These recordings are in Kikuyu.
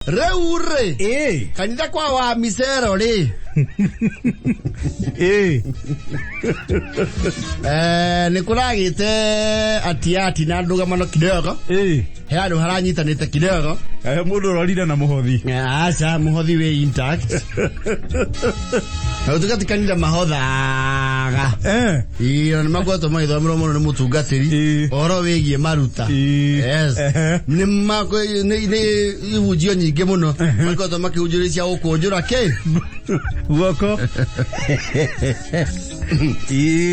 Rĩu rĩ, kanitha kwa wa micero rĩ, nĩ kũragĩte atiati na ndũgamano kidogo. He handũ haranyitanĩte kidogo. Mũndũ ũrorire na mũhothi. Aca, mũhothi wĩ intact na gũtuĩka ti kanitha mahothaga. Iyo nĩ makoretwo magĩthomerwo mũno nĩ mũtungatĩri ũhoro wĩgiĩ maruta. Yes. Nĩ nĩ ihunjio nyingĩ mũno makoretwo makĩhunjĩria cia gũkũnjũra kĩ guoko.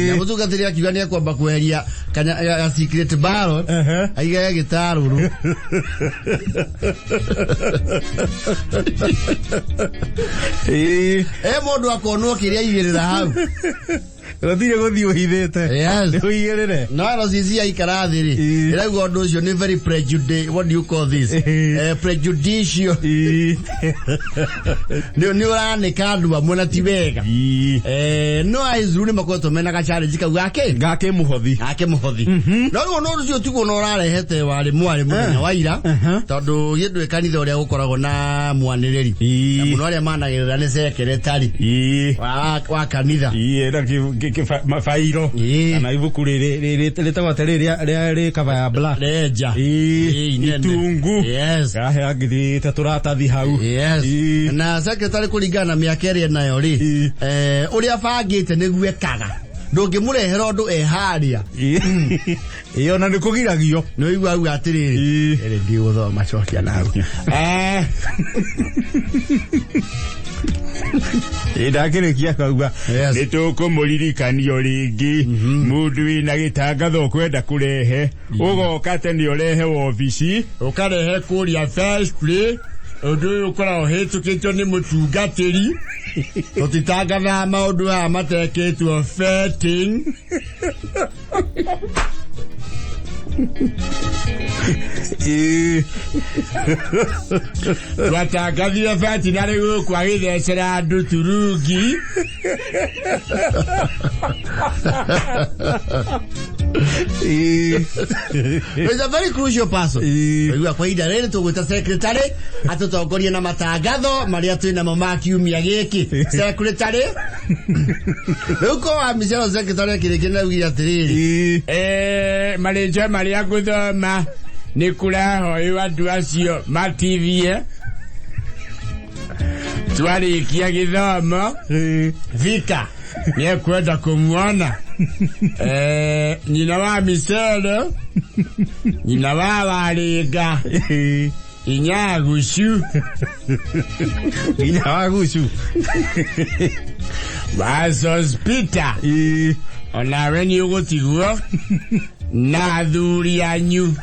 Na mũtungatĩri akiuga nĩ ekwamba kweheria kanya ga secret ballot aigage gĩtarũrũ. E mũndũ akonwo kĩrĩa aigĩrĩra hau. Gũtirĩ gũthiĩ ũhithĩte. Yes. Nĩ ũigĩrĩre. No RCC aikara thĩ rĩ, ĩrauga ũndũ ũcio nĩ very prejudi, what do you call this? Prejudicial. Nĩ ũranĩka andũ amwe na ti wega. No aizuru nĩ makoretwo mena ga challenge kau gake. Gake mũhothi. Gake mũhothi. No rĩu ũndũ ũcio tiguo na ũrarehete warĩ mwarĩ mũthenya wa ira, tondũ gĩndũ kanitha ũrĩa gũkoragwo na mwanĩrĩri. Na mũno arĩa managĩrĩra nĩ secretary wa kanitha. Na bairo kana ibuku rĩtagwo atĩrĩ rĩa rĩ cover ya black. Renja. Inene. Itungu. Yes. Kahangithĩte tũratathi hau. Yes. Na secretary kũringana na mĩaka ĩrĩa nayo rĩ, ũrĩa bangĩte nĩguo ekaga. Ndũngĩmũrehera ũndũ e harĩa. Ona nĩ kũgiragio. Nĩ ũigua auga atĩrĩrĩ, ĩrĩ ndigũthoma cokia na hau. Ndakĩrĩkia akauga Yes. nĩ tũkũmũririkanio rĩngĩ mũndũ wĩna gĩtangatho ũkwenda kũrehe ũgoka tene ũrehe wobici. Ũkarehe kũrĩa vestry, ũndũ ũyũ ũkoragwo ũhĩtũkĩtio nĩ mũtungatĩri. Tũtitangathaga maũndũ aya matekĩtwo vetting. Twatangathire bati na rĩu gũkũ agĩthecera andũ turungi. It's a very crucial person. Ũigua kwa ihinda rĩrĩ tũgwĩta secretary atũtongorie na matangatho marĩa twĩ namo ma kiumia gĩkĩ. Secretary rĩu ko wa micero secretary akĩrĩkia na augire atĩrĩrĩ, Marĩtwa marĩa ngũthoma nĩ kũrahoywo andũ acio matithie twarĩkia gĩthomo. Vika nĩekwenda kũmuona, nyina wa micero, nyina wa warĩnga, inya gucu. Inya wa gucu. Wa sospita. Onawe nĩ ũgũtigwo na athuri anyu.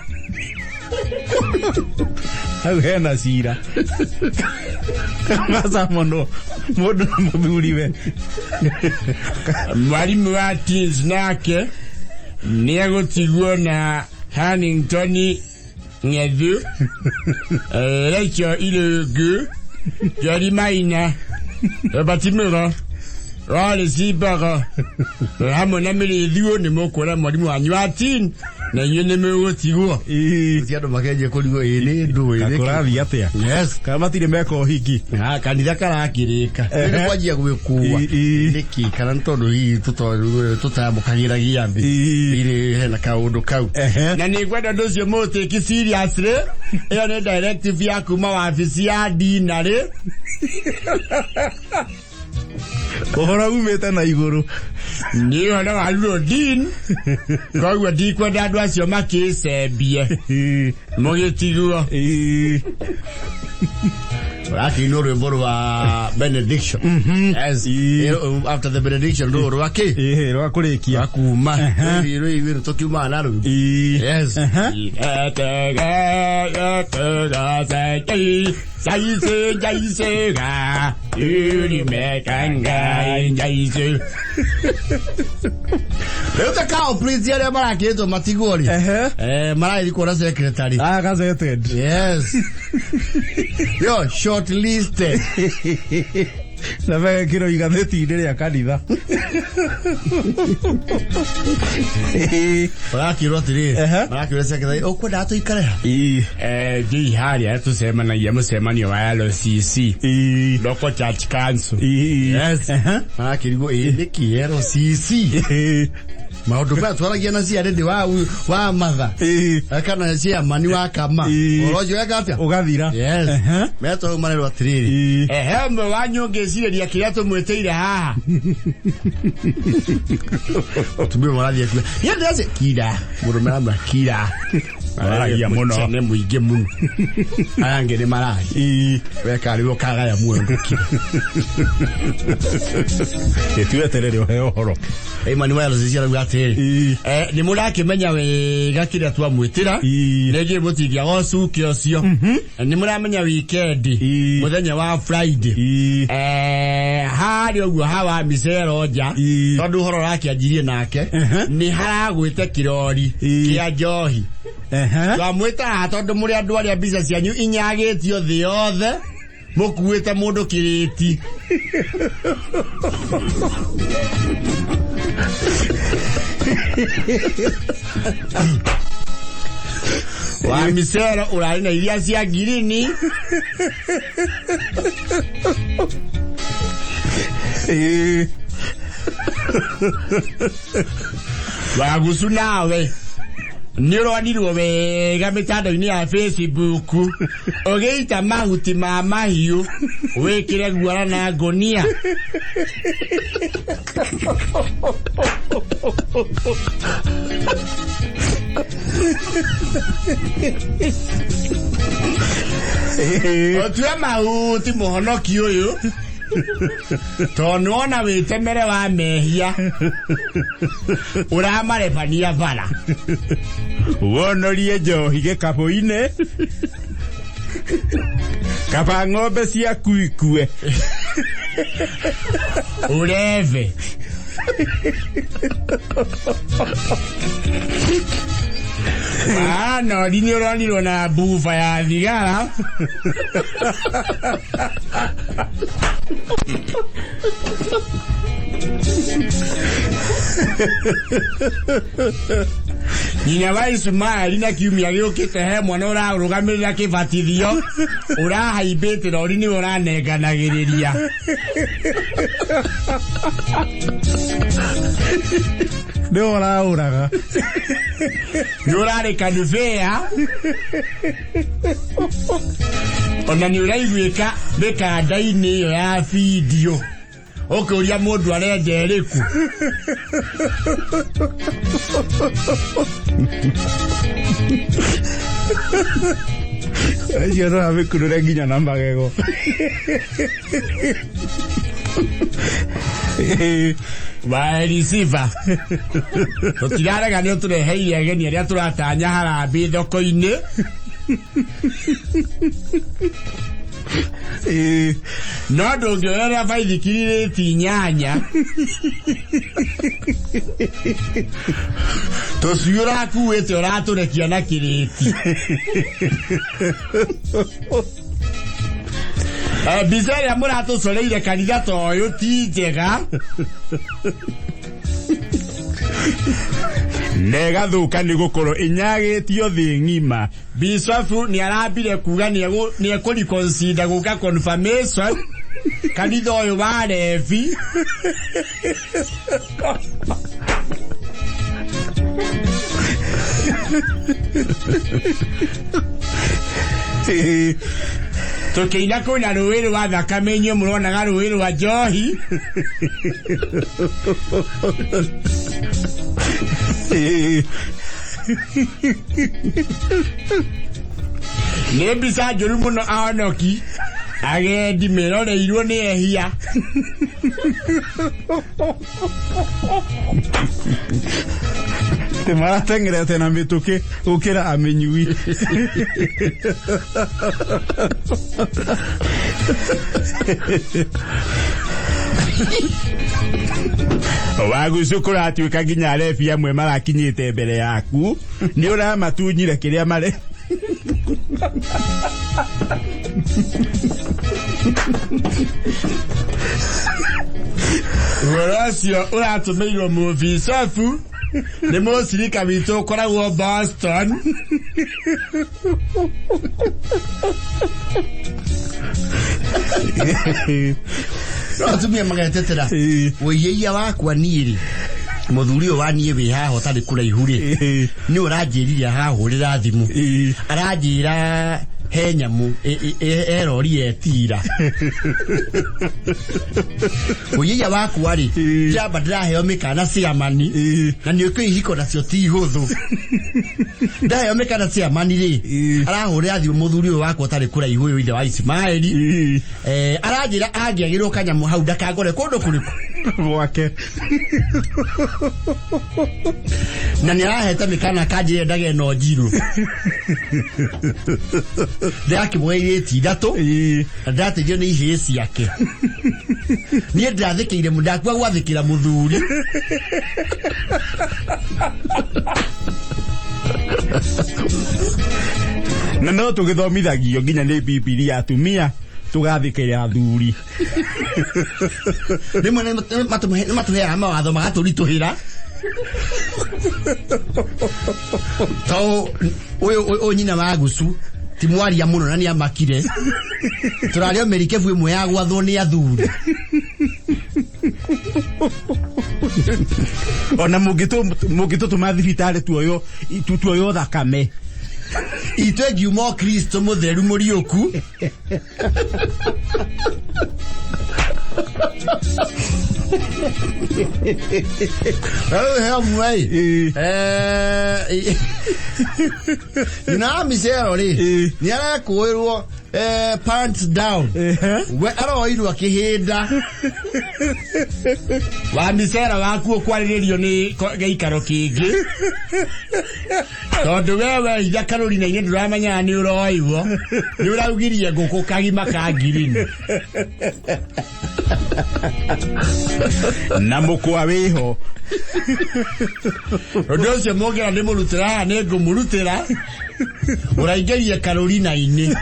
Hau hena cira maca mũno mũndũ na mũthuriwe. Mwarimu wa teens nake nĩ egũtigwo na Hannington Ng'ethu, Rachel Irũngũ, Njeri Maina, Robert Mũgo, Wallace Mbogo hamwe na Mĩrĩthiũ nĩ mũkuona mwarimu wanyu wa teen na inyuĩ nĩ mũgũtigwo. Ti andũ makenjia kũrigwo ĩ nĩ ndũĩ nĩkĩ? Kũrathiĩ atĩa? Yes. Kana matirĩ meka ũhiki? Ah, kanitha karakĩrĩka. Nĩ kwanjia gwĩkũa. Nĩkĩ? Kana nĩ tondũ hihi tũtayamũkagĩra gĩathĩ. Irĩ hena kaũndũ kau. Na nĩ ngwenda ũndũ ũcio mũũtĩki seriously. Ĩyo nĩ directive ya kuma wabici ya dinarĩ. Ũhoro umĩte na igũrũ. Nĩ ũhoro wa Rudin. Koguo ndikwenda andũ acio makĩcembie. Mũgĩtigwo. Ũrakĩinwo rwĩmbo rwa benediction. Yes. After the benediction rũrũ rwa kĩ? Rwa kũrĩkia. Rwa kuma. Rũrĩ rũrĩ tũkiumaga na rũu. Yes. Rĩu ta kao please arĩa marakĩtwo matigwo rĩ. Maragĩthiĩ kuona secretary. Ah, gazetted. Yes. Yo, shortlisted. Na megekĩrwo igathĩti-inĩ rĩa kanitha. Ĩĩ. Marakĩrwo atĩrĩrĩ, Ehe. marakĩrwo secretary, ũkwendaga tũikare ha? Ĩĩ. Ndii harĩa tũcemanagia mũcemanio wa LCC, Ĩĩ. Local Church Council. Ĩĩ. Yes. Ehe. Marakĩrigwo ĩĩ nĩkĩ LCC? Ĩĩ. Maũndũ maya twaragia na ciarĩndĩ wa matha Ĩĩ. kana ciamani wa kama. Ĩĩ. Ũhoro ũcio weka atĩa? Ũgathira. Yes. Ehe. Metwo hau marerwo atĩrĩrĩ. Ĩĩ. Ehe, ũmwe wanyu ũngĩcirĩria kĩrĩa tũmwĩtĩire haha. Mũtumia ũmwe arathiĩ akiuga, "Niĩ ndĩraci-" Kira. Mũrũme aramwĩra, "Kira." Maragia mũno. Mũcene mũingĩ mũno. Aya angĩ nĩ mararia. Ĩĩ. Weka rĩu ũkagaya muoyo ndũkire. Ĩtweterere ũheo ũhoro. Ĩmani wa LCC arauga atĩrĩrĩ, Ĩĩ. Nĩ mũrakĩmenya wega kĩrĩa twamwĩtĩra. Ĩĩ. Rĩngĩ mũtingĩaga ũcuke ũcio. Nĩ mũramenya wikendi Ĩĩ. mũthenya wa Friday. Ĩĩ. Harĩa ũguo hawa micero nja Ĩĩ. tondũ ũhoro ũrakĩanjirie nake Ehe. nĩ haragwĩte kĩrori Ĩĩ. kĩa njohi. Ehe. Twamwĩta haha tondũ mũrĩ andũ arĩa mbica cianyu inyagĩtio thĩ yothe mũkuĩte mũndũ kĩrĩti. Wa micero ũrarĩ na iria cia ngirini. Ĩĩ. Wagucu nawe nĩ ũronirwo wega mĩtandao-inĩ ya Facebook ũgĩita mahuti ma mahiũ wĩkĩre guara na ngũnia. Ĩĩ. Ũtue mahuti mũhonoki ũyũ tondũ nĩwona wĩtemere wa mehia ũramarebania bara. Wonorie njohi gĩkabũ-inĩ kaba ng'ombe ciaku ikue. Ureve. Nori nĩ ũronirwo na mbuba ya thigara. Nyina wa Ismaeli na kiumia gĩũkĩte he mwana ũrarũgamĩrĩra kĩbatithio ũrahaimbĩte rori nĩwe ũranenganagĩrĩria. Nĩwe ũraũraga. Nĩ ũrarĩ kanubea ona nĩ ũraiguĩka mĩkanda-inĩ ĩyo ya bindio ũkĩũria mũndũ arenda ĩrĩkũ. Acio no amĩkunũre nginya na magego. Ĩĩ. Wa Elisiva tũtirarega nĩ ũtũreheire ageni arĩa tũratanya harambĩ thoko-inĩ. Ĩĩ. No ndũngĩoerera baithikiri rĩti 8 tũcui ũrakuĩte ũratũrekia na kĩrĩti. Mbica ĩrĩa mũratũcoreire kanitha ta ũyũ ti njega. Na ĩgathũka nĩ gũkorwo ĩnyagĩtio thĩ ng'ima. Bishofu nĩ arambire kuga nĩ ekũreconsider gũka confirmation kanitha ũyũ wa Levi. Ĩĩ. Tũkĩina kwĩna rũĩ rwa thakame inyuĩ mũronaga rũĩ rwa njohi. Ĩĩ. Nĩ mbica njũru mũno ahonoki agendi meroreirwo nĩ ehia. Atĩ marateng'erete na mĩtũkĩ gũkĩra amĩnyui. Wagucu kũratuĩka nginya arebi amwe marakinyĩte mbere yaku nĩ ũramatunyire kĩrĩa mare. Ũhoro ũcio ũratũmĩirwo mũbicobu nĩ mũcirika witũ ũkoragwo Boston. No atumia magetetera wĩiĩia wakwa niĩ rĩ, mũthuri ũyũ wa niĩ wĩ haha ũtarĩ kũraihu rĩ, nĩ ũranjĩrire ahahũrĩra thimũ, aranjĩra he nyamũ he rori etira wĩiĩia wakwa rĩ, njamba ndĩraheo mĩkana ciamani na nĩ ũkĩ ihiko nacio ti hũthũ, ndaheo mĩkana ciamani rĩ, arahũrĩra thimũ mũthuri ũyũ wakwa ũtarĩ kũraihu ũyũ ithe wa Ismaeli, aranjĩra angĩagĩrwo kanyamũ hau ndakangore kũndũ kũrĩkũ gwake. Na nĩ arahete mĩkana kanjĩre ndage no njirũ, ndĩrakĩmũgeire 3 na ndĩrateithio nĩ ihĩĩ ciake. Niĩ ndĩrathĩkĩire, ndakua gwathĩkĩra mũthuri. Na no tũgĩthomithagio nginya nĩ Bibilia atumia tũgathĩkĩra athuri. Rĩmwe nĩ matũheaga mawatho magatũritũhĩra, to ũyũ nyina wa gucu ti mwaria mũno na nĩ amakire tũrarĩ o mĩrikebu ĩmwe ya gwathwo nĩ athuri. Ona mũngĩtũtũma thibitarĩ tuoyo thakame itũ ĩngiuma o Kristo mũtheru mũriũku. Rĩu he ũmwe ĩ, nyina wa micero rĩ, nĩ arekũĩrwo pants down, we aroirwo akĩhĩnda wa micero waku ũkwarĩrĩrio nĩ gĩikaro kĩngĩ, tondũ we weitha karũrina-inĩ ndũramenyaga nĩ ũroirwo nĩ ũraugirie ngũkũ kagima ka ngirini. Na mũkwa wĩho. Ũndũ ũcio mũngĩra nĩ mũrutĩra haha nĩ ngũmũrutĩra ũraingĩrie karũrina-inĩ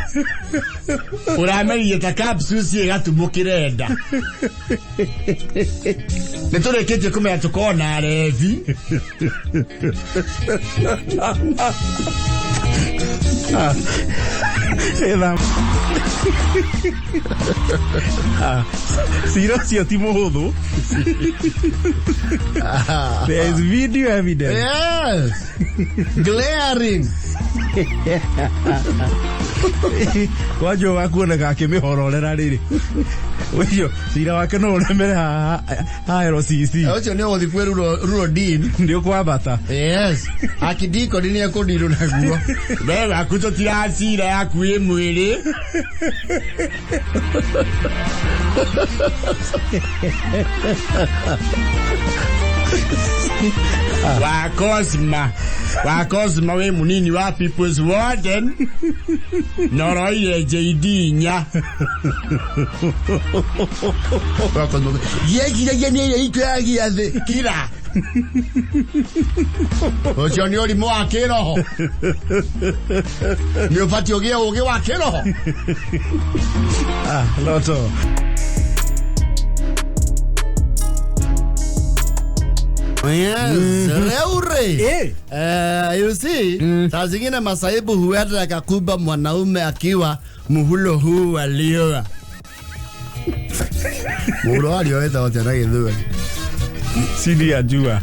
ũrameririe ta capsule ciĩgatumũkĩre nda. Nĩ tũrĩkĩtie kũmenya tũkorwo na arebi. Ĩtha cira ũcio ti mũhũthũ. There is video evidence. Yes. Glaring. Kwanja wakuoneka akĩmĩhororera rĩrĩ ũcio cira wake no ũremere haha haha LCC. Ũcio nĩ ũgũthiĩ kwĩ Rural Dean. Nĩ ũkwambata. Yes. Akidikoni nĩ ekũndirwo naguo. We waku tũtiracira yaku ĩ mwĩrĩ. Wa Cosma, wa Cosma wĩ mũnini wa People's Warden na ũroire JD inya. Gĩeciragia nĩ ĩrĩa itũ ya gĩathĩ. Kira ũcio nĩ ũrimũ wa kĩroho, nĩ ũbatiĩ ũgĩe ũgĩ wa kĩroho. Ah, loto. Yes. Reure. Eh. You see, saa zingine masaibu huenda yakakumba mwanaume akiwa muhulo huu alioa. Muhulo alioa wetagwo atĩa na Gĩthweri? Chini ya jua.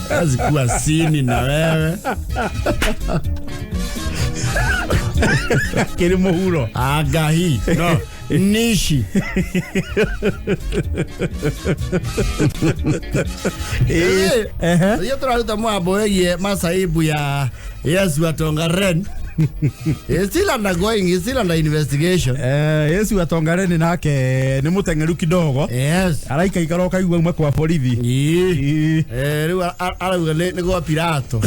Azikuwa sini na wewe. Kĩrĩ mũhuro. Agahi. No. Nishi. Hiyo tunaruta mwambo wĩgiĩ masaibu ya Yesu Atongaren. He's still undergoing, he's still under investigation. Yesu atongareni nake nĩ mũteng'eru kidogo. Yes. Araikaikara ũkaigua auma kwa borithi. Ĩĩ. Ĩĩ. Rĩu arauga nĩ gwa Pilato.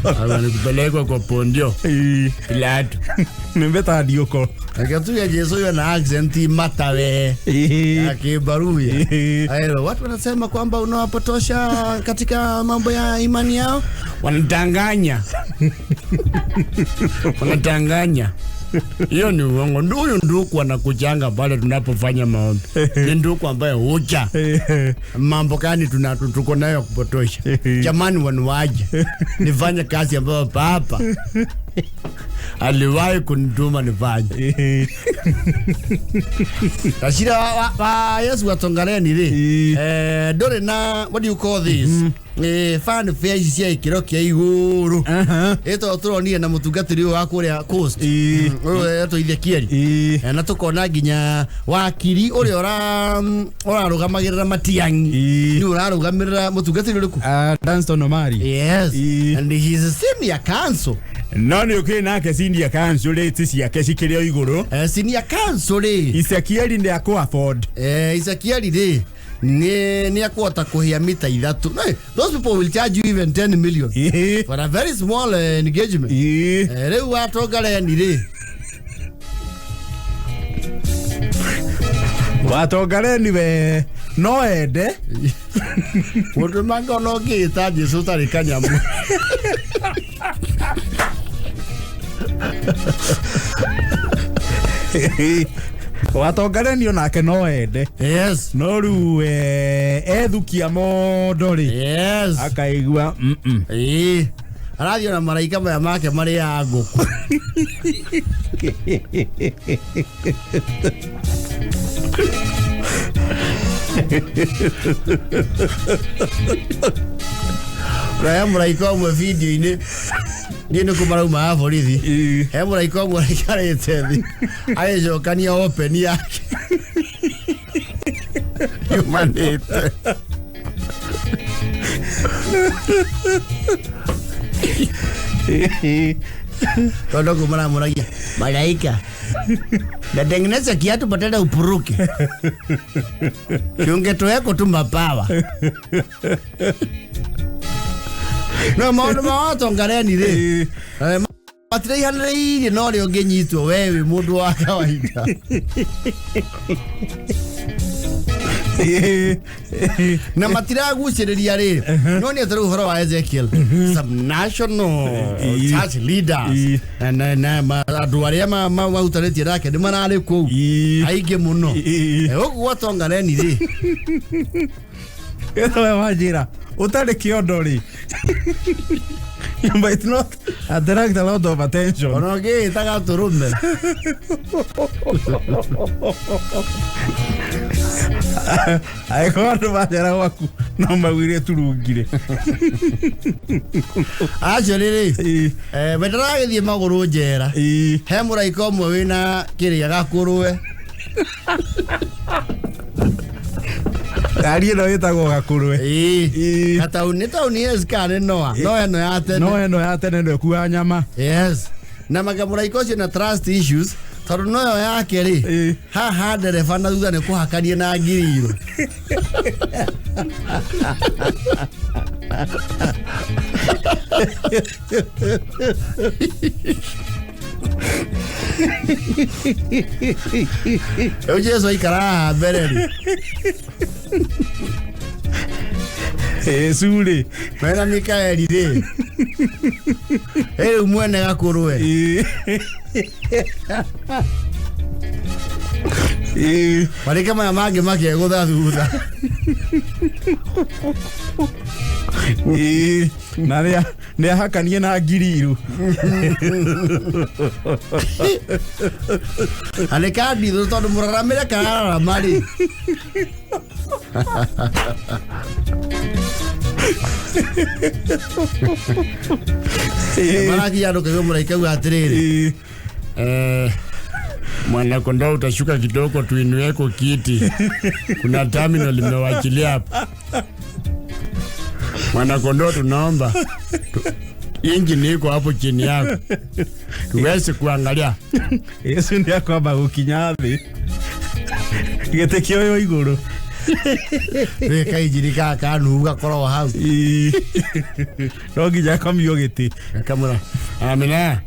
Arauga nĩ kupelekwa kwa Pondio Ĩĩ. Pilato. Nĩ mbeta ndiũko. Reke tuge Jesu yuo na accent matawe Ĩĩ. ya Kibaruya. Ĩĩ. Ayo, watu wanasema kwamba unawapotosha katika mambo ya imani yao. Wanadanganya. Wanatanganya. Hiyo ni uongo. Huyu nduku anakuchanga pale tunapofanya maombi. Ni nduku ambaye huja. Mambo gani tuko nayo ya kupotosha? Jamani, wanuaje nifanye kazi ambayo papa aliwahi kunituma nifanye. Tacira wa Yesu atongareni ri ndũrĩ na, what do you call this, fanfare ici cia ikĩro kĩa igũrũ ĩtondũ tũronire na mũtungatĩri ũyũ wa kũrĩa Coast, ũyũ etwo Ezekiel. Na tũkona nginya wakiri ũrĩa ũrarũgamagĩrĩra Matiang'i, nĩ ũrarũgamĩrĩra mũtungatĩri ũrĩkũ? Danston Omari. Yes, and he is a senior counsel. No nä å kä nake senior counsel rate ciake cikĩrĩ o igũrũ. Senior counsel rĩ, Ezekieli nĩ akũ afford. Ezekiel rĩ, nĩ akũhota kũhĩa mita 3. No, those people will charge you even 10 million for a very small engagement. Rĩu watongareni rĩ, Watongareni we no ende. Mũndũ mangona ũngĩĩta Jesu ũtarĩ kanyamũ. Watongareni onake no ende. No rĩu ethukia mondo rĩ, akaigua Ĩĩ. Arathiĩ ona maraika maya make marĩaga ngũkũ. He mũraika ũmwe video-inĩ, niĩ nĩ kũmarauma ya borithi, he mũraika ũmwe aikarĩte thĩ agĩcokania open yake yumanĩte. Tondũ kũmaramũragia malaika natengeneza kiatu badala upuruke kiungetoweko tu mabawa. No maũndũ ma watongareni rĩ, matiraihanĩrĩirie na ũrĩa ũngĩnyitwo we wĩ mũndũ wa kawaida, na matiragucĩrĩria rĩ. No nĩ atĩ ũhoro wa Ezekiel, some national church leaders na andũ arĩa mahutanĩtie nake nĩ mararĩ kũu aingĩ mũno. Gũkũ gwatongareni rĩ, we wanjĩra ũtarĩ kĩondo rĩ, you might not attract a lot of attention. Ona ũngĩĩtaga tũrũme. Angĩkorwo andũ manjara gwaku no maugire turungire. Acio rĩrĩ, we ndaragĩthiĩ magũrũ njera, he mũraika ũmwe wĩna kĩrĩa gakũrũwe. Ngari ĩno ĩtagwo gakũrwe. Gatauni tauni, yes, kana noa no ĩno ya tene. No ĩno ya tene no ĩkuaga nyama. Yes, na maka mũraika ũcio na trust issues, tondũ noyo yake rĩ, haha ndereba na thutha nĩ kũhakanie na ngiriro. Rĩu Jesu aikara haha mbere rĩ, Jesu rĩ, mena Mikaeli rĩ, rĩu mwene gakũrwe. Marĩka maya mangĩ makegũtha thutha. Na nĩ ahakanie na ngiriru. Na nĩ kandithũ tondũ mũraramĩre karararama rĩ. Marakinya andũ kaigua mũraika auga atĩrĩrĩ, mwana kondoo utashuka kidogo tuinueko kiti, kuna terminal limewachilia hapa. Mwana kondoo tunaomba injini iko hapo chini yako tuweze kuangalia. Yesu nĩ akwamba gũkinya thĩ gĩtĩ kĩoywo igũrũ. Wĩ kainjini gaka kanuhu gakoragwo hau. No nginya akomio gĩtĩ. Kamũra amina.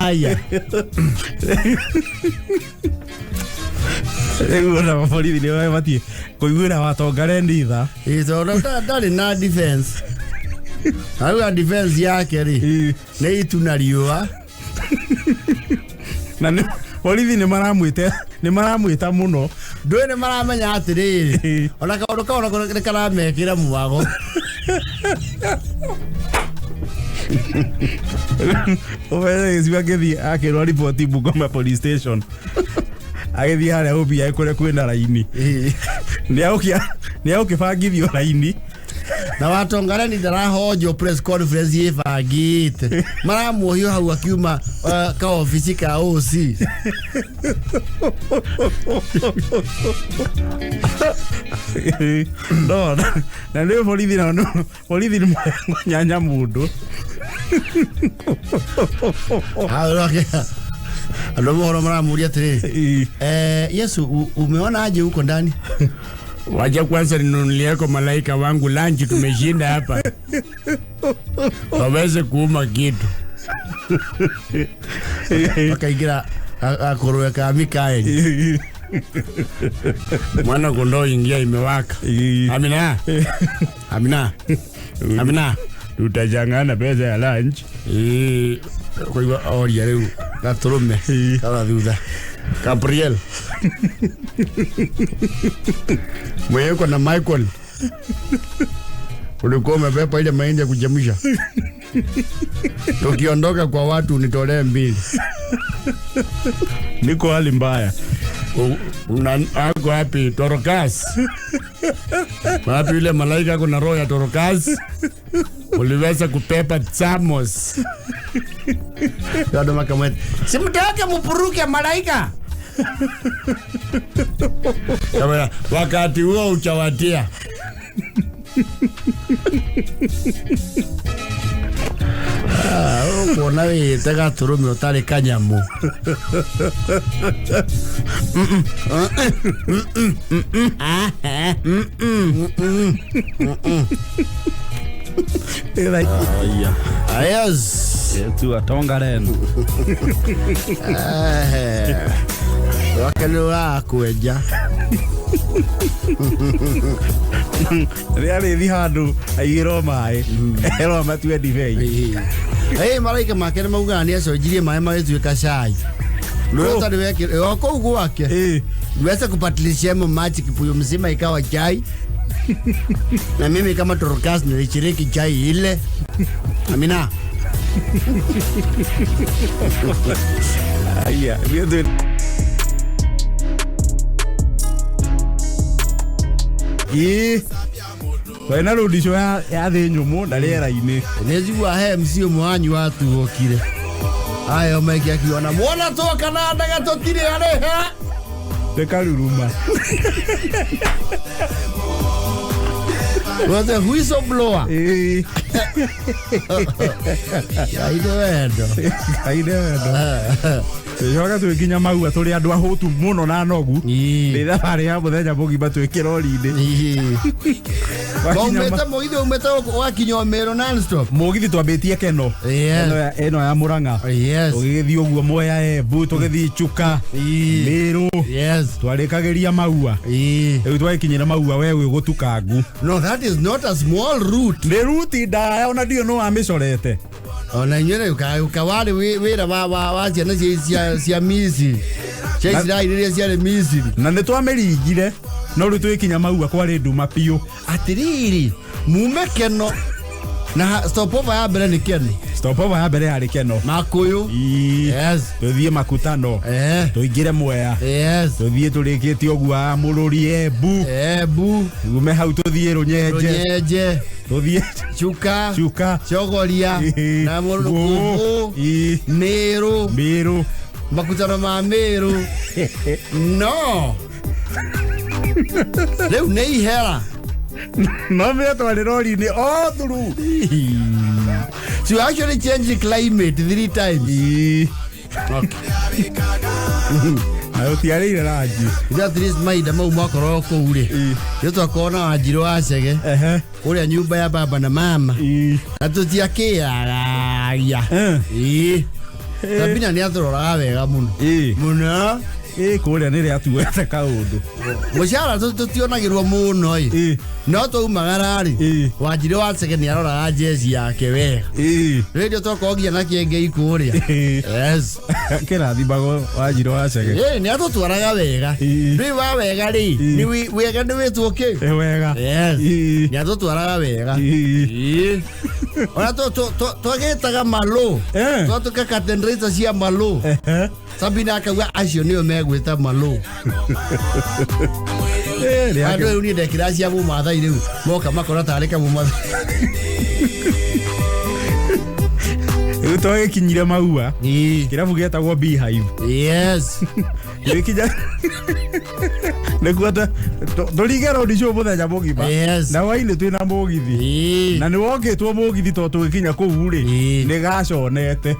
Aya. Rĩu ona borithi nĩ mabatiĩ kũiguĩra watonga nitha. Ĩ, tondũ ndarĩ na defense. Auga defense yake rĩ nĩ itu na riũa. Na nĩ borithi nĩ maramwĩte, nĩ maramwĩta mũno. Ndũĩ nĩ maramenya atĩrĩrĩ, ona kaũndũ kau nako nĩ karamekĩra mwago. Ũmenye gĩcigo agĩthiĩ akĩrwo riboti Bungoma police station, agĩthiĩ harĩa OBI kũrĩa kwĩna raini, nĩ agũkĩbangithio raini. Na watongare ni ndarahonjwo press conference ĩbangĩte, maramuohio hau akiuma ka obici ka OC. No na nĩ borithi nao borithi nĩ nyanya mũndũ. Hau andũ mohoro maramuria atĩrĩrĩ, Yesu, umeona aje huko ndani? Wacha kwanza ninunulieko malaika wangu lanchi, tumeshinda hapa, waweze kuuma kitu. Wakaingira akũrũe ka Mikaeli. Mwana kondoo ingia imewaka. Amina, Amina, Amina. Tutachangana pesa ya lunch. Kũigua oria rĩu gatũrũme kara thutha. Gabriel mweyeko na Michael, ulikuwa umebeba ile mahindi ya kuchemsha. Tukiondoka kwa watu unitolee mbili. Niko hali mbaya. Ako wapi Torokas? Wapi yule malaika kuna roho ya Torokas? Uliweza kupepa Chamos. Andũ makamweta, Simtake mupuruke malaika. Kama wakati huo uchawatia. Ũkuona wĩte gatũrũme ũtarĩ kanyamũ. Yes. Tu atonga reno. Wake nĩ ũrakwenja. Rĩrĩa arĩthi handũ aigĩrwo maĩ, erwo matue ndibei. Ĩ, maraika make nĩ maugaga nĩ acenjirie maĩ magĩtuĩka cai. Rũĩ ũtarĩ wekĩra o kũu gwake. Niweza kupatilishia maji kibuyu mzima ikawa chai. Na mimi kama Dorcas nilishiriki chai ile. Amina. Aya, ĩ twena rũndico ya thĩ nyũmũ na rĩera-inĩ. Nĩ njigua he MC ũmwe wanyu watuhũkire. Ayo maingĩ akiona mwona twoka na ndege tũtirĩ arĩha. Nĩ karuruma. Was a whistleblower. Ĩ. Aide wendo. Ngai nĩ wendo. Tũcoka twĩkinya Maua tũrĩ andũ ahũtu mũno na nogu. Nĩ thabarĩ ya mũthenya mũgima twĩ kĩrori-inĩ. Waumĩte mũgithi, umĩte wakinya Meru non-stop. Mũgithi twambĩtie Keno. Ĩno ya Murang'a. Tũgĩgĩthiĩ ũguo Mwea Embu, tũgĩthiĩ Chuka, Meru. Twarĩkagĩria Maua. Rĩu twagĩkinyĩra Maua we wĩ gũtukangu. No, that is not a small route. Nĩ ruti ndaya ona ndiũ no wamĩcorete. Ona inyuĩ rĩu kawarĩ wĩra wa ciana cia Misiri, cia Isiraeli rĩrĩa ciarĩ Misiri. Na nĩ twamĩringire no rĩu twĩkinya Maua kwarĩ nduma biũ. Atĩrĩrĩ, mume Keno na stopover ya mbere nĩ Keno. Stopover ya mbere yarĩ Keno. Makũyũ. Yes. Tũthiĩ Makutano. Tũingĩre Mwea. Yes. Tũthiĩ tũrĩkĩtie ũguo Mũrũri Embu. Embu. Ume hau tũthiĩ Rũnyenje. Rũnyenje. Tũthiĩ Chuka. Chuka. Chogoria. Na Mũrũrũ. Meru. Meru. Makutano ma Meru. No. Rĩu nĩ ihera. No mĩo twarĩ rori-inĩ o through. So you actually change the climate 3 times. Okay. Na ũtiarĩire ranji. Ithuĩ at least mahinda mau mwakorwo kũu rĩ, nĩ twakorwo na Wanjirũ wa Chege kũrĩa nyumba ya baba na mama, na tũtiakĩaragia. Ĩ, Sabina nĩ atũroraga wega mũno mũno. Kũrĩa nĩ rĩatuete kaũndũ. Mũcara tũtionagĩrwo mũno ĩ. No twaumagara rĩ, Wanjirĩ wa Chege nĩ aroraga jezi yake wega. Rĩrĩa twakorwo na kĩengei kũrĩa. Yes. Kĩrathimagwo Wanjirĩ wa Chege. Nĩ atũtwaraga wega. Rĩu wa wega rĩ, nĩ wega nĩ wĩtwo kĩ? Wega. Yes. Nĩ atũtwaraga wega. Ona twagĩtaga malo. Twatuĩka curtain raiser cia malo. Sabina akauga acio nĩo megwĩta malo. Andũ rĩu niĩ ndekĩra cia Mũmathai rĩu moka makona tarĩ kamũmathai. Rĩu twagĩkinyire Maua. Kĩrabu gĩetagwo Beehive. Yes. Gĩkinya nĩguo tũringe road show mũthenya mũgima. Yes. Na hwainĩ twĩna mũgithi. Na nĩ wokĩtwo mũgithi tondũ tũgĩkinya kũu rĩ, nĩ gaconete.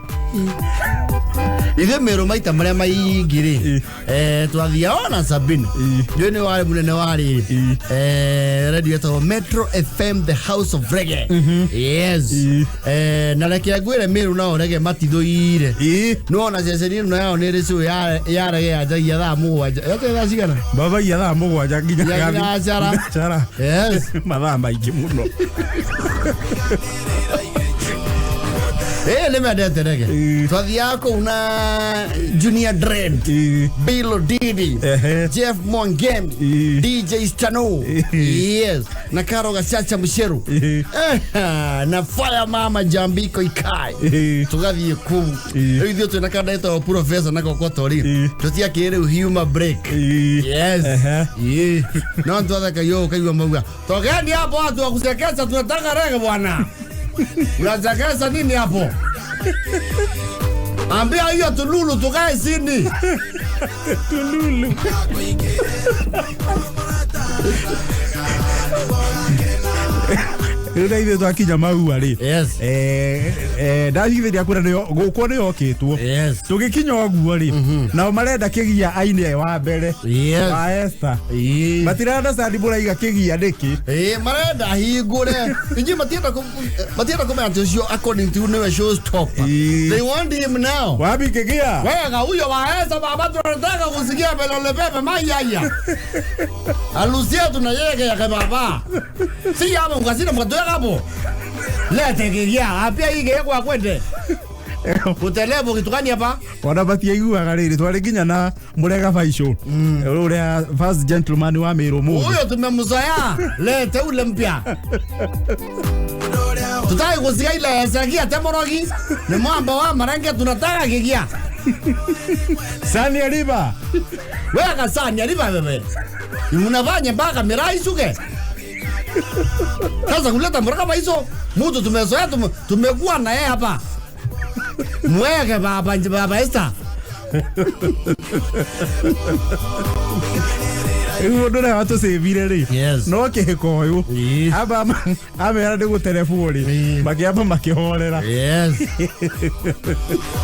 Ithuĩ Meru maita marĩa maingĩ rĩ, twathiaga ona Sabina. Njũĩ nĩ warĩ mũnene wa rĩrĩ. Radio ĩtagwo Metro FM, the House of Reggae. Yes. Na reke ngwĩre Meru nao reggae matithũire. No ona ceceni ĩno yao nĩ ĩrĩ show ya reggae yanjagia thaa 7. Yanjagia thaa cigana? Babagia thaa 7 nginya thinacara. Yes. Mathaa maingĩ mũno. Nĩ mendete reggae. Twathiaga kũu na Junior Dread, Bill Didi, Jeff Mwangemi, DJ Stano. Yes. Na Karo Gachacha Musheru. Na Fire Mama Jambiko Ikai. Tũgathiĩ kũu. Rĩu ithuĩ twĩna kanda ĩtagwo Professor na Kokoto rĩ. Tũtiakĩrĩ rĩu humor break. Yes. No twathekagia ũkaigua mauga, tokeni hapo watu wa kuchekesha, tunataka reggae bwana. Unachekesha nini hapo? Ambia hiyo tululu tukae chini. Tululu. Rĩu na ithuĩ twakinya Maua rĩ. Yes. Ndacigithĩria kũrĩa gũkũ nĩ yokĩtwo. Yes. Tũgĩkinya ũguo rĩ, nao marenda kĩgia aine wa mbere. Yes. Wa Esther. Matirenda Sandy mũraiga kĩgia nĩkĩ? Marenda hingũre. Inyuĩ matienda kũmenya atĩ ũcio according to nĩwe show stopper. They want him now. Wapi kĩgia? Wega huyo wa Esther baba tunataka kusikia pelole pepe mayaya. Alusia tunayeke ya baba. Si hapo mkasina mkatoka hapo. Lete kĩgia, apia hii kwa kwende. Utelebo kitu gani hapa? Ona batiaiguaga rĩrĩ twarĩ nginya na Mũrega Baicũ. Ũrĩa first gentleman wa Meru mũthĩ. Huyo tumemzoea. Lete ule mpya. Tutaki kusikia ile Ezekia Temorogi. Ni mwamba wa Marange tunataka kĩgia. Sani Ariba. Weka Sani Ariba wewe. Unafanya mpaka miraa isuke. Sasa kuleta Mũrega Baicũ, mtu tumezoea, tumekuwa na yeye hapa. Mweke baba Esther. Rĩu mũndũ ũrĩa watũcĩvire rĩ, no kĩhiko ũyũ amba amera nĩ gũterebwo rĩ, makĩamba makĩhorera. Yes.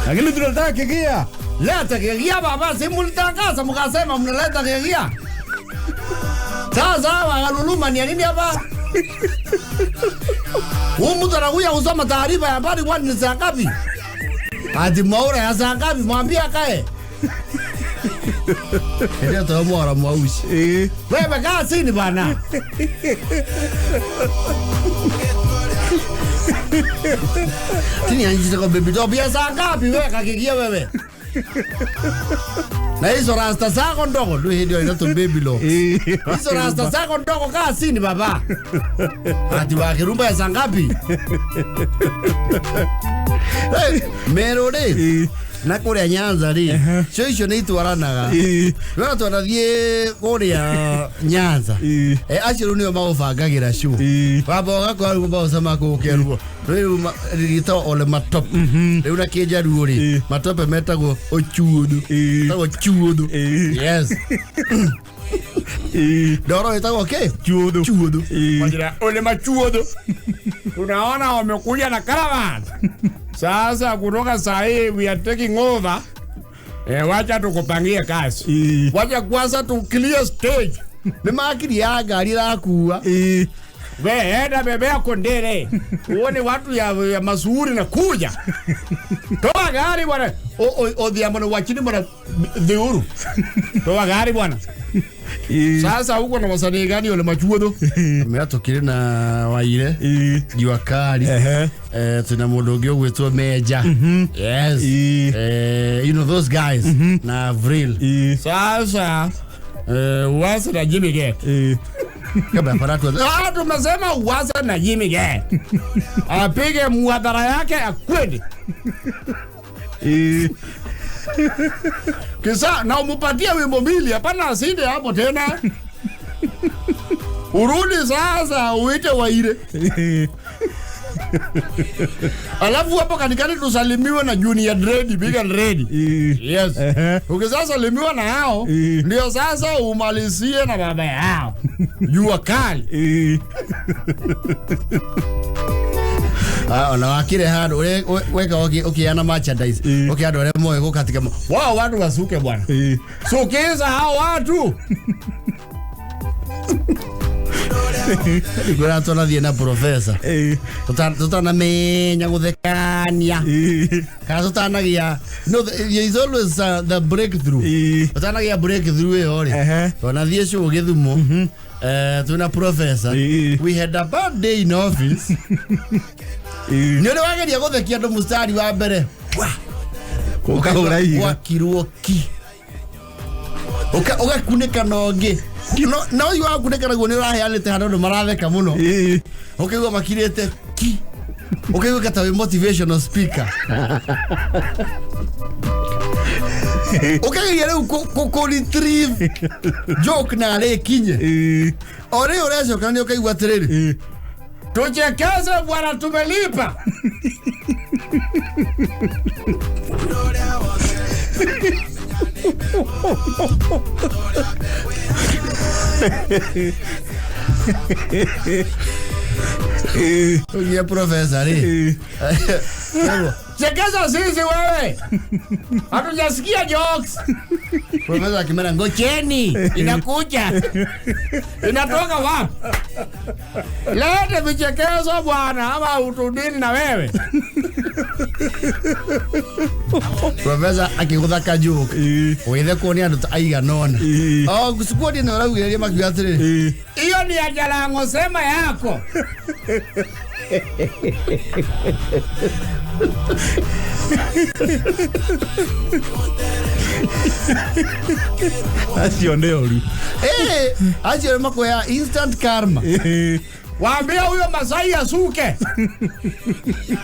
Lakini tunataka kĩgia. Leta kĩgia baba, si mlitangaza mkasema mnaleta kĩgia. Sasa wakaluluma ni nini hapa? Huyu mtu anakuja kusoma taarifa ya habari kwani ni saa ngapi? Ati Mwaura ya saa ngapi? Mwambie akae. Ndio toa Mwaura mwaushi. Wewe kaa chini bwana. Tini anjise kwa baby top ya saa ngapi wewe kakikia wewe? Na hizo rasta zako ndogo ndio hiyo inaitwa baby lock. Hizo rasta zako ndogo kaa chini baba. Ati wakirumba ya saa ngapi? Meru rĩ, na kũrĩa Nyanza rĩ, cio icio nĩ itwaranaga. Rĩu twanathiĩ kũrĩa Nyanza, acio rĩu nĩo maũbangagĩra show. Wamba ũgakora rĩu maũcama kũkerwo. Rĩu rĩtagwo ole matope. Rĩu na kĩnjaruo rĩ, matope metagwo ochuodo. Metagwo chuodo. Yes. Ndoro ĩtagwo kĩ? Chuodo. Chuodo. Majira ole machuodo. Tunaona wamekuja na caravan. Sasa kutoka saa hii we are taking over. Wacha tukupangie kazi. Wacha kwanza tu clear stage. Nĩ makiri ya ngari ĩrakua. We enda bebe yako ndere. Uone watu ya masuhuri na kuja. Toa gari bwana. Odhiambo na wachini bwana dhiuru. Toa gari bwana. Sasa huko na wasanii gani wale machuo Mera tukire na Waire Jua Kali tuna mundu ungi ugwitwo Meja. Yes. You know those guys na Avril. Sasa uanze na Jimmy Gate. Kabla paratu. Tumesema uanze na Jimmy Gate. Apige muadhara yake akwende. Kisa na umupatie wimbo mbili, hapana asinde hapo tena. Urudi sasa uite Waire. Alafu hapo katikati tusalimiwe na Junior Dread, Big and Ready. Yes. Ukisasalimiwa na hao, ndio sasa umalizie na baba yao. Jua Kali. Ona wakire handu weka ukiana merchandise ukiandu aria moe gukatika wao watu wasuke bwana. Sukeza hao watu. Ikura tunathie na professor. Tutanamenya guthekania. Kana tutanagia no there is always the breakthrough. Tutanagia breakthrough iyo ri. Tunathie show Githumo. Tuna professor. We had a bad day in office. Ni uri wageria guthekia andu mustari wa mbere. Ukahura ihiga. Gwakirwo ki. Ugakunĩka na ũngĩ. No ũyũ wakunĩka naguo nĩ ũraheanĩte handũ andũ maratheka mũno. Ũkaigua makirĩte ki. Ũkaigua ta wĩ motivational speaker. Ũkageria rĩu kũ retrieve joke na rĩkinye. O rĩu ũrecoka nĩ ũkaigua atĩrĩrĩ. Tuchekeze bwana, tumelipa. Ugia professor ri. Chekeza sisi wewe. Hatujasikia jokes. Professor akimera ngocheni inakuja. Inatoka wapi? Lete vichekezo bwana ama utudini na wewe. Professor akiguthaka joke. Withe kuonia andu ta aigana ona. Oh gucikuonia na ũraugĩrĩria makiuga atĩrĩrĩ. Hiyo ni ya Jalango, sema yako. Acio nĩ oru. Acio nĩ makuoya instant karma. Waambia huyo Masai asuke.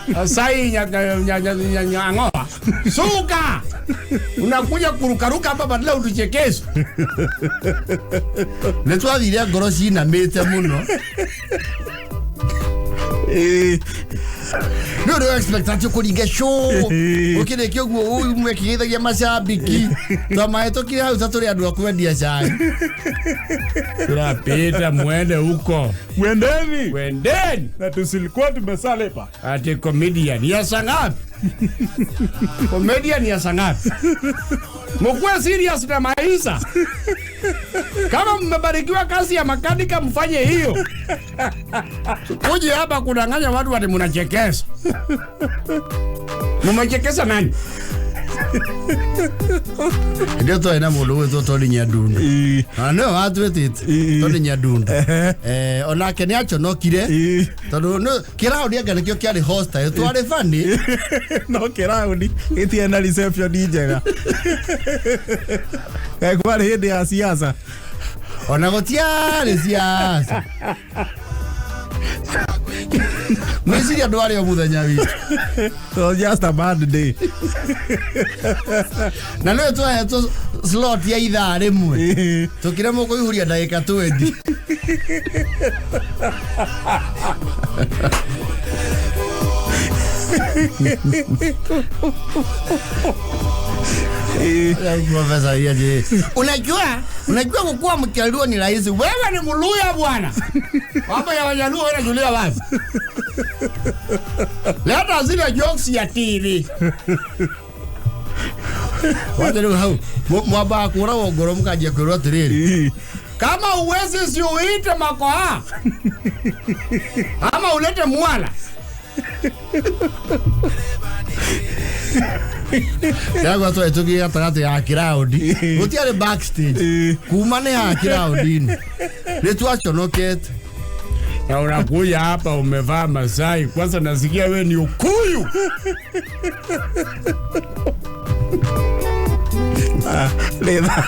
Masai nyangoa. Suka. Unakuja kurukaruka hapa badala utuchekeshe. Nĩ twathire ngoro cinamĩte mũno. No no expect atĩ kũringa show. Ũkĩrĩkia ũguo ũyũ mwekĩgeithagia macambiki. Twamahĩtũkire hau ta tũrĩ andũ a kwendia cai. Tunapita mwende huko. Mwendeni. Mwendeni. Na tusilikuwa tumesalepa. Ati comedian ya sangapi? Comedian ya sangapi? Mkuwe serious na maisha. Kama mmebarikiwa kazi ya makanika mfanye hiyo. Uje hapa kudanganya watu ati mnachekesha. Mmechekesha nani? Ndio to ina mundu gwitwo Tony Nyandundu. Na nĩwe watwĩtĩte Tony Nyandundu. Onake nĩ aconokire tondu kĩraũndi anga nĩkĩo kĩarĩ hostile twarĩ funny. No kĩraũndi gĩtiarĩ na reception njega. Kwarĩ hĩndĩ ya siasa. Ona gũtiarĩ siasa. Mwĩciria ndwarĩ o mũthenya witũ. It was just a bad day. Na nĩwe twahetwo slot ya ithaa rĩmwe. Tũkĩremwo kũihũria ndagĩka 20. Professor yaje. Unajua kukua Mjaluo ni rahisi. Wewe ni Mluya bwana. Mambo ya Wajaluo unajulia wapi? Leta zile jokes ya TV. Wacha rĩu hau mwambaga kũragwo ngoro mũkanjia kwĩrwo atĩrĩrĩ. Kama uwezi si uite makoha ama ulete mwala. Ndagwa twahĩtũkire gatagatĩ ga kĩraũndi, gũtiarĩ backstage, kuma nĩ haha kĩraũndi-inĩ nĩ twaconokete. Na unakuja hapa umevaa Masai, kwanza nasikia we ni Ukuyu. Nĩ tha.